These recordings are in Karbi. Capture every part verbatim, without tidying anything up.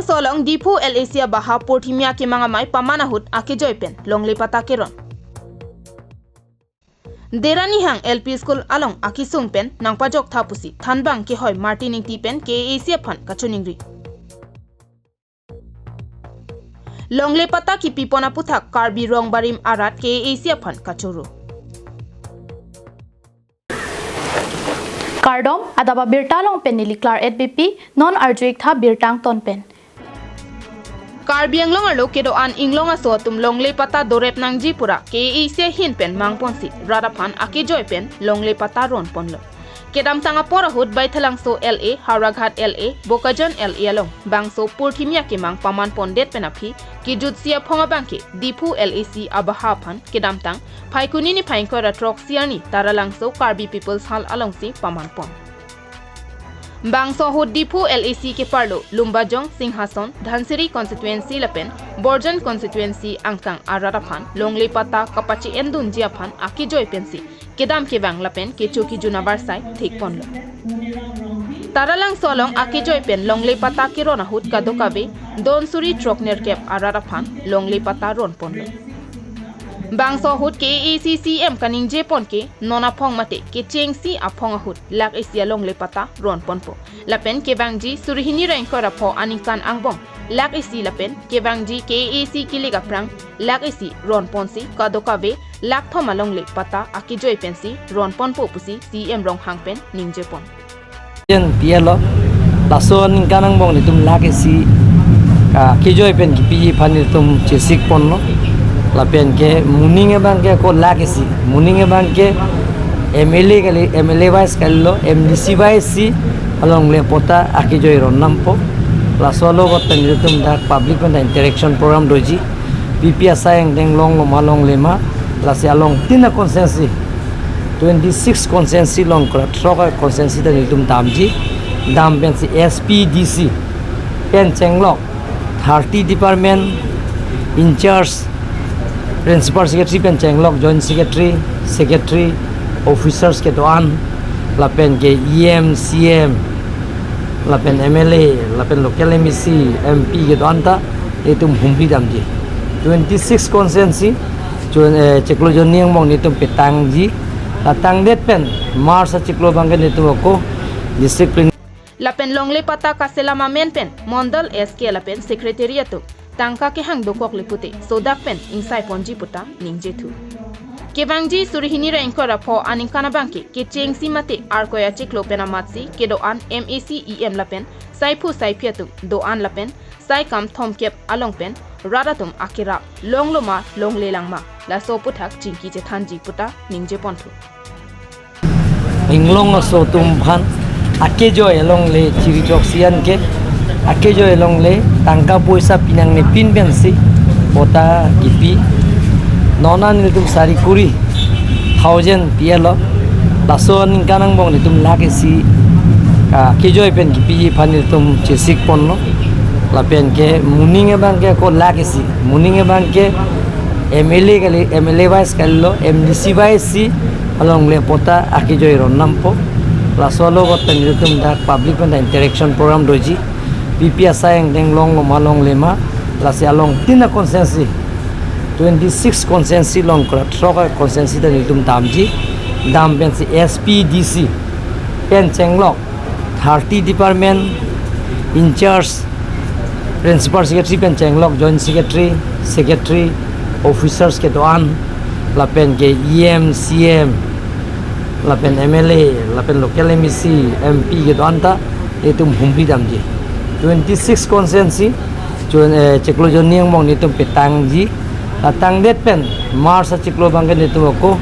Solong Diphu L A C abaha porthimi akemang amei paman ahut akejoi pen longle patta keron. Deranihang L P School along akesung pen nangpajok tha pusi thanbang kehoi Martin Ingti pen K A A C aphan kachiningri. Longle patta kepipon aputhak Karbi Rongbarim arat K A A C aphan kachoro. Kardom, adap abirta along pen neli Claret Beypi, non arju-ik tha birta angton pen. Karbi Anglong arlo kedo-an inglong aso atum longle patta dorep nangji pura K A A C ahin pen mangponsi rat aphan akejoi pen longle patta ronponlo. Kedamtang apor ahut Baithalangso L A, Howraghat L A, Bokajan L A along bangso porthimi akemang pamanpondet pen aphi kejutsi aphong abangke Diphu L A C abaha aphan kedamtang Phaikuni niphai ingkoi ra throk isi arni Taralangso Karbi People's Hall alongsi pamanpon. Bangso ahut Diphu L A C keparlo Lumbajong, Singhason, Dhansiri constituency lapen Borjan constituency angkang arat aphan longle patta kapache-endunji aphan akejoi pensi kedam kevang lapen kecho kejun abarsai thekponlo. Taralangso along akejoi pen longle patta keron ahut kadokave don suri throk nerkep arat aphan longle patta ronponlo. Bangso ahut K A A C C M kaningjepon ke non aphong mate kechengsi aphong ahut lakh isi alongle patta ronponpo. Lapen kevangji suri hini ra ingkoi ra pho aningkan angbong lakh isi lapen kevangji K A A C kilik aphrang lakh isi ronponsi kadokave lakh thom alongle patta akejoi pensi ronponpo pusi C M Ronghang pen ningjepon. Jen P L lo, laso aningkan angbong netum lakh isi, ah, kejoi pen kepiji aphan netum chesikponlo. Lapen ke moning abangke ko lakh isi, moning abangke M L A kali, M L A wise kalilo, M D C wise si alongle patta akejoi ronnampo. Laso alogot pen netum dak public pen interaction program doji. P P asai angdeng longlo ma longle ma, lasi along tin a constituency, twenty six constituency along kra throk a constituency ta netum damji, dam pensi S P D C pen chenglok, thirty department in charge, principal secretary pen chenglok, joint secretary, secretary, officers kedo-an, lapen ke E M, C M, lapen M L A, lapen local M A C, M P kedo-an ta netum humri damji. Twenty six constituency, chun, eh, chiklo jonni angbong netum petangji. Latangdet pen March achiklo abangke netum ako district plen- Lapen longle patta kaselam amen pen Mondal S K lapen secretary atum tangka kehang dokok le pute sodak pen ingsaiponji puta ningjethu. Kevangji suri hini ra ingkoi ra pho aningkan abangke kechengsi mate arkoi achiklo pen amatsi kedo-an M A C, E M lapen saiphu saiphi atum do-an lapen saikam thomkep along pen rat atum akerap longlo ma longlelang ma, laso aputhak chingki chethanji puta ningjeponthu. Inglong aso atum aphan akejoi alongle chiri chok sian ke, akejoi alongle tangka poisa pinangne pin pensi patta kipi. Non an netum sari kuri thousand P L lo, laso aningkan angbong netum lakh isi, ah, kejoi pen kepiji aphan netum chesikponlo. Lapen ke moning abangke ko lakh isi, moning abangke M L A kali, M L A wise kalilo, M D C wise si alongle patta akejoi ronnampo. Laso alogot pen netum dak public pen interaction program doji. P P asai angdeng longlo ma longle ma, lasi along tin a constituency, twenty six constituency along kra throk a constituency ta netum damji, dam pensi S P D C pen chenglok, thirty department in charge, principal secretary pen chenglok, joint secretary, secretary, officers kedo-an, lapen ke E M, C M, lapen M L A, lapen local M A C, M P kedo-an ta netum humri damji. Twenty six constituency, chun, eh, chiklo jonni angbong netum petangji. Latangdet pen March achiklo abangke netum ako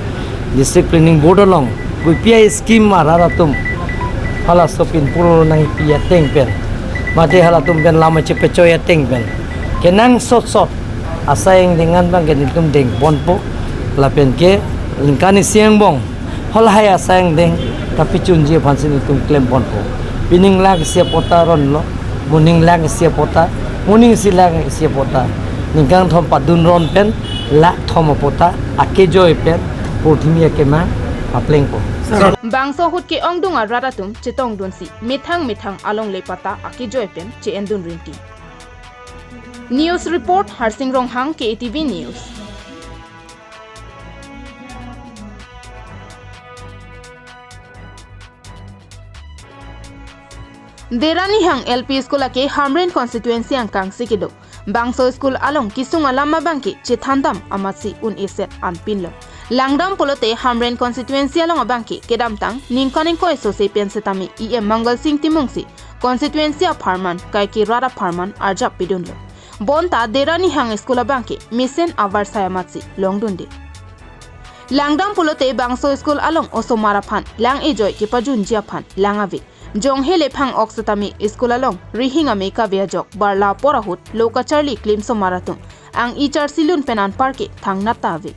district planning board along kopi a scheme arat atum halaso pinpur nangpi ateng pen, mate halatum pen lam chepechoi ateng pen, kenangsot sot asai angdeng an abangke netum dengponpo. Lapen ke ningkan isi angbong halahai asai angdeng kapachunji aphansi netum klemponpo. Pining lakh isi apatta ronlo, moning lakh isi apatta, moning isi lakh isi apatta, ningkan thom padun ron pen lakh thom apatta akejoi pen porthimi akemang paplengpo. Bangso ahut ke-ongdung arat atum chetongdunsi methang methang alongle patta akejoi pen che-endun rinti. News report, Harsing Ronghang, K A T V News. Dera Nihang L P School ake Hamren constituency angkangsi kedo. Bangso school along kesung alam abangke chethandam amatsi un-eset anpinlo. Langdam pulote Hamren constituency along abangke kedamtang ningkan ingkoi sose pen setame E M Mangal Sing Timungsi constituency apharman kaike rat apharman arjap pidunlo. Bonta Dera Nihang school abangke mesen avarsai amatsi longdunde. Langdam pulote bangso school along osomar aphan lang-ejoi kepajunji aphan lang ave. Jonghe lephang-ok setame school along rihing ame kave ajok barla apor ahut lo kacharli klimsomar atum ang-i charsilun pen anparke thangnat ta ave.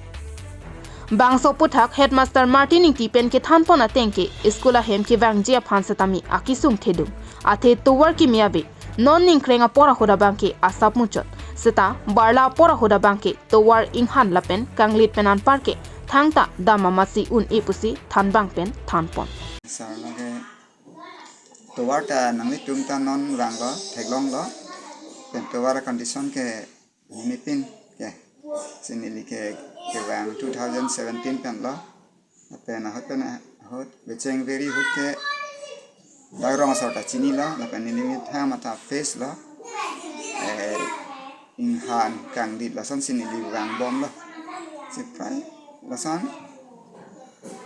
Bangso aphuthak Headmaster Martin Ingti pen kethanpon atengke school ahem kevangji aphan setame akesung thedung. Athe tovar kimi ave. Non ningkreng apor ahut abangke asap muchot. Seta barla apor ahut abangke tovar inghan lapen kanglit pen anparke thangta dam amatsi un-e pusi thanbang pen thanpon. Sir, lake tovar ta nanglitum ta non vanglo, theklonglo. Pen tovar condition ke neli pin ke, si neli ke kevang two thousand seventeen pen lo. Lapen ahut pen ahut becheng veri ahut ke dak rong asor ta chinilo, lapen neli methang matha face lo. Eh, inghan kanglit lasonsi neli vangbomlo. Si prai lason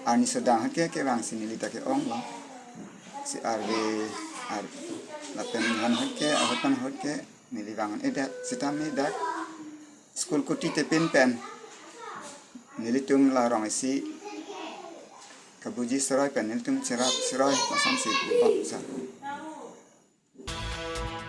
arni sodang ahut ke kevangsi neli ta ke-onglo. Si arve ar lapen inghan ahut ke, ahut pen ahut ke neli vang-un-edet, sitame dak school kuti tepin pen nelitum la rong isi kabuji seroi pen nelitum cherap seroi lasonsi bebok sa.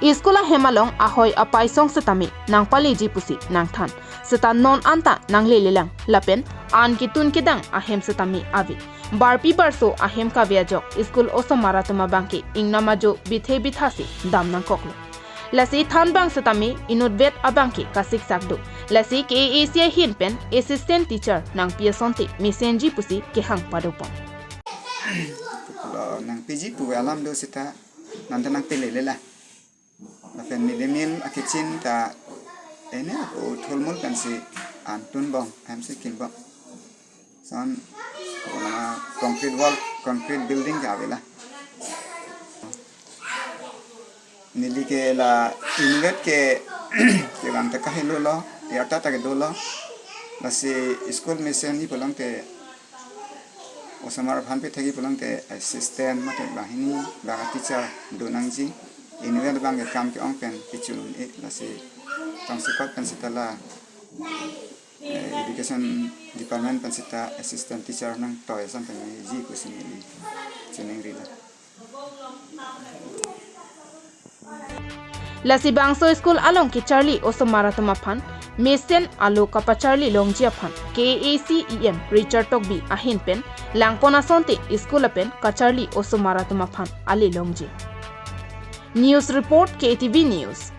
School ahem along ahoi apaisong setame nangpaleji pusi nangthan. Seta non anta nanglelelang lapen an ketun kedang ahem setame ave. Barpi barso ahem kave ajok school osomar atum abangke ingnam ajo bithe bithasi dam nangkoklo. Lasi thanbang setame inutvet abangke kasiksak do. Lasi K A A C ahin pen assistant teacher nangpi asonte mesenji pusi kehang padopon. Lo nangpiji pu alam do seta nonta nangpelelela. Lapen mid day meal akichin ta ene ako thulmul pensi antunbom, ahem si kimbom. Son, ko nama concrete wall, concrete building ke avela. Neli ke la inutvet ke kevang ta kahelo lo, yarta ta kedolo. Lasi school mesenji pulote osomar aphan pethekji pulote assistant mate banghini bang teacher do nangji. Inutvet abangke kam ke-ong pen pichun-e, lasi tongsekot pen seta la, eh, education department pen seta assistant teacher nangtoi asam pen meji pusi neli chiningrilo. Lasi bangso school along kecharli osomar atum aphan mesen alo kapacharli longji aphan K A A C E M Richard Tokbi ahin pen langpon asonte school apen kacharli osomar atum aphan ale longji. News report, K A T V News.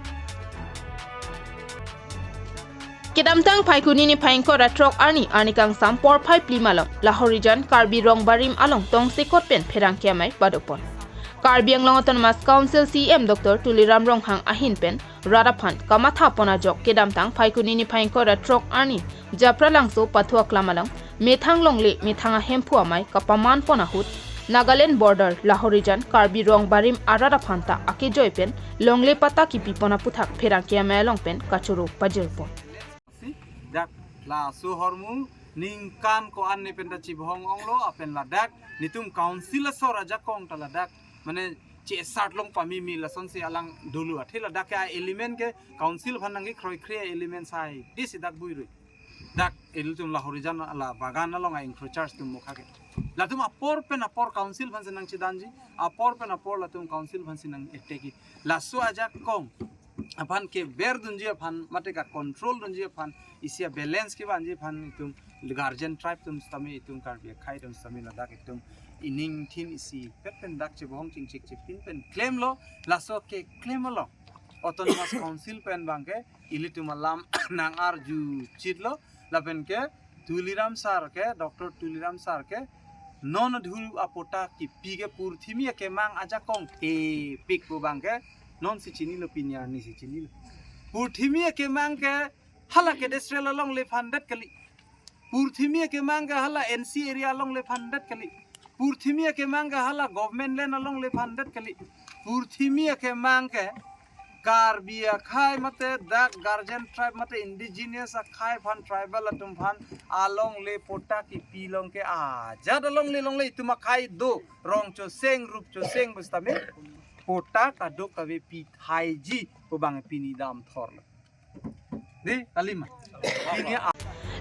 Kedamtang Phaikuni niphai ingkoi ra throk arni, arni kangsam porphai phli malom Lahorijan Karbi Rong Barim along tongsekot pen pherangke amei padopon. Karbi Anglong Autonomous Council C E M Doctor Tuliram Ronghang ahin pen rat aphan kamathapon ajok kedamtang Phaikuni niphai ingkoi ra throk arni Japralangso Pathu Aklam along methang longle methang ahemphu amei kapamanpon ahut Nagaland border Lahorijan Karbi Rong Barim arat aphan ta akejoi pen longle patta kipipon aphuthak pherangke amei along pen kachoro pajirpon. Si dak laso ahormu ningkan ko-an ne pen ta chibohong onglo, apen ladak netum council asor ajakong ta ladak mane chesat long pamimi lasonsi alang dolo, athe ladak ke a-element ke council aphan nangkekroikre a-element sai disi dak buirui. Dak ilitum Lahorijan la bagan along a-encroachers atum mokha ke. Latum apor pen apor council aphansi nangchedanji, apor pen apor latum council aphansi nang-attack-i. Laso ajakong aphan keberdunji aphan mate ka-control dunji aphan, isi a-balance kevanji aphan itum guardian tribe atum sitame, itum Karbi akhei atum sitame ladak itum ining thin isi pet pen dak chibohong chingchik chipin pen klemlo. Laso keklem along Autonomous Council pen abangke ilitum alam nang-arju chitlo, lapen ke Tuliram sir ke, Doctor Tuliram sir ke non adhu apatta kipi ke purthimi akemang ajakong tepik pu abangke nonsi chinilo, pini arnisi chinilo. Purthimi akemang ke hala cadastral alongle aphan det kali. Purthimi akemang ke hala N C area alongle aphan det kali. Purthimi akemang ke hala government land alongle aphan det kali. Purthimi akemang ke Karbi akhei mate dak guardian tribe mate indigenous akhei aphan tribal atum aphan alongle patta kipi along ke ajat alongle alongle itum akhei do rong choseng rup choseng pu setame patta kadokave pi thaiji pu abang pini damthor lo. Dei, kalima. Pini a-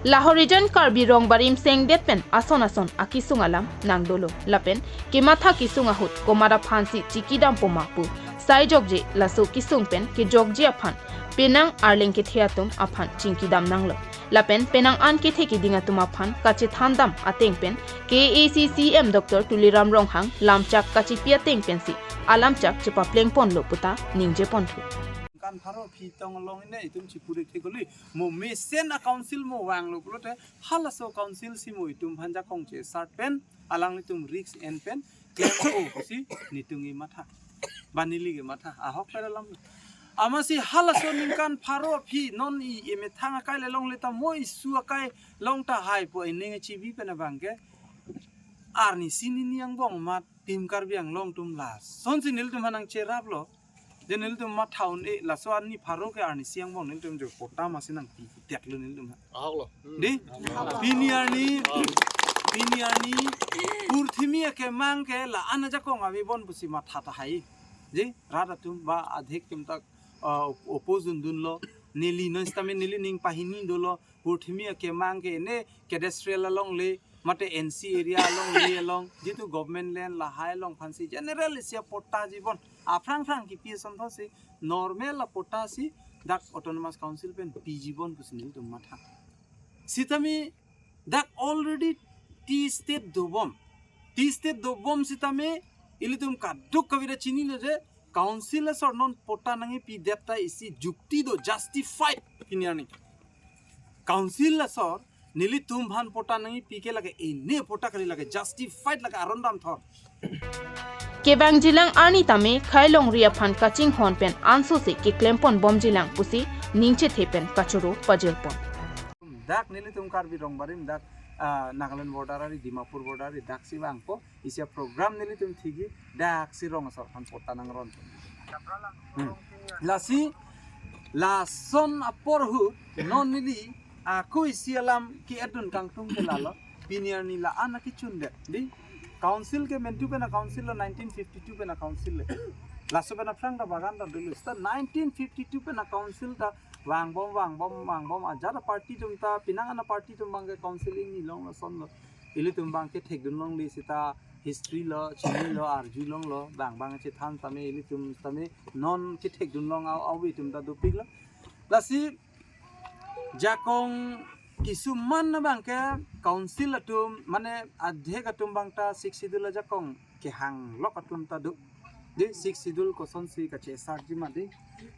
Lahorijan Karbi Rongbarim sengdet pen ason ason akisung alam nangdolo. Lapen kematha kisung ahut komat aphansi chikidampo ma pu saijokje laso kisung pen kejokji aphan penang arleng kethe atum aphan chingkidam nanglo. Lapen penang an kethe keding atum aphan kachethandam ateng pen K A A C C M Doctor Tuliram Ronghang lamchak kachipi ateng pensi alamchak chepaplengponlo puta ningjeponthu. Ningkan pharo aphi tong along ine itum chipurik thekoli mo mesen a council mo vanglo pulote halaso council si mo itum aphan jakong chesat pen alanglitum risk en pen klem-o si netum kematha. Ba neli kematha. Ahok pen alam. Amatsi halaso ningkan pharo aphi non i emethang akai le longle ta mo isu akai long ta hai pu ining chibi pen abang ke. Arnisi nini angbong amat Team Karbi Anglong atum lasonsi nelitum aphan nangcheraplo. Je nelitum matha un-e laso arni pharo ke arnisi angbong nelitum jo patta masi nangpi teklo nelitum aphan. Ahok lo. Hmm. Dei? Pini arni, pini arni, purthimi akemang ke la-an ajakong avepon pusi matha tahai. Dei? Rat atum ba adhek atum ta, uh, oppose dun dunlo. Neli non setame neli ning pahini dolo. Purthimi akemang ke ne cadastral alongle mate N C area alongle along jitu government land lahai along aphansi general isi a patta jibon aphrang phrang kipi ason thotsi normal a patta si dak autonomous council pen pijibon pusi nelitum matha. Setame dak already T state dobom. T state dobom setame ilitum kadokave ta chinilo je council asor non patta nangkepi det ta isi jukti do, justified pini arni. Council asor nelitum aphan patta nangkepi ke lake ene patta kali, lake justified, lake aron damthor. Kevangjilang arni tame khei longri aphan kachinghon pen ansose keklempon bomjilang pusi ningchethe pen kachoro pajirpon. Dak nelitum Karbi Rongbarim dak, ah, Nagaland border ari, Dimapur border ari daksi vangpo. Isi a program nelitum thigi daksi rong asor aphan patta nangron. Hmm. Lasi lason apor ahut non neli ako isi alam ke-et dun kangtung ke lalo. Pini arni la-an akechun det. Dei, council ke mentu pen a council lo, nineteen fifty-two pen a council le. Laso pen aphrang ta bagan ta dolo. Seta nineteen fifty-two pen a council ta vangbom, vangbom, vangbom. Ajat a party atum ta, penang an a party atum abang ke council ingni long lason lo. Ilitum abang ke thekdun longle seta history lo, chinilo, arjulonglo, bang bang chethan tame ilitum tame non kethekdun long a, avi atum ta dopiklo. Lasi jakong kisuman abang ke council atum, mane adhek atum abang ta Sixth Schedule ajakong kehang lok atum ta do. Dei, Sixth Schedule kosonsi kachesarji ma dei.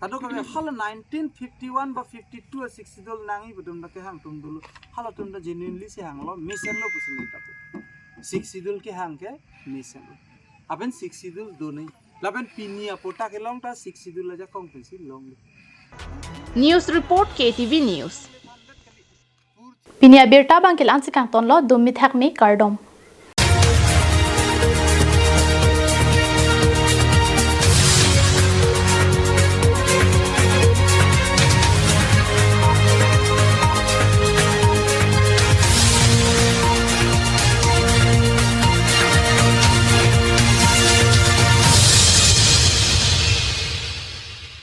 Kadokave hala nineteen fifty-one ba fifty-two a Sixth Schedule nangji pu atum ta kehang atum dolo. Halatum ta genuinely si hanglo, mesenlo pusi neli ta pu. Sixth Schedule kehang ke mesenlo. Lapen Sixth Schedule do nangji. Lapen pini a patta kelong ta Sixth Schedule ajakong pensi long. News report, K T V News. Pini abirta abang ke la-an si kangtonlo, dum mithak me, kardom.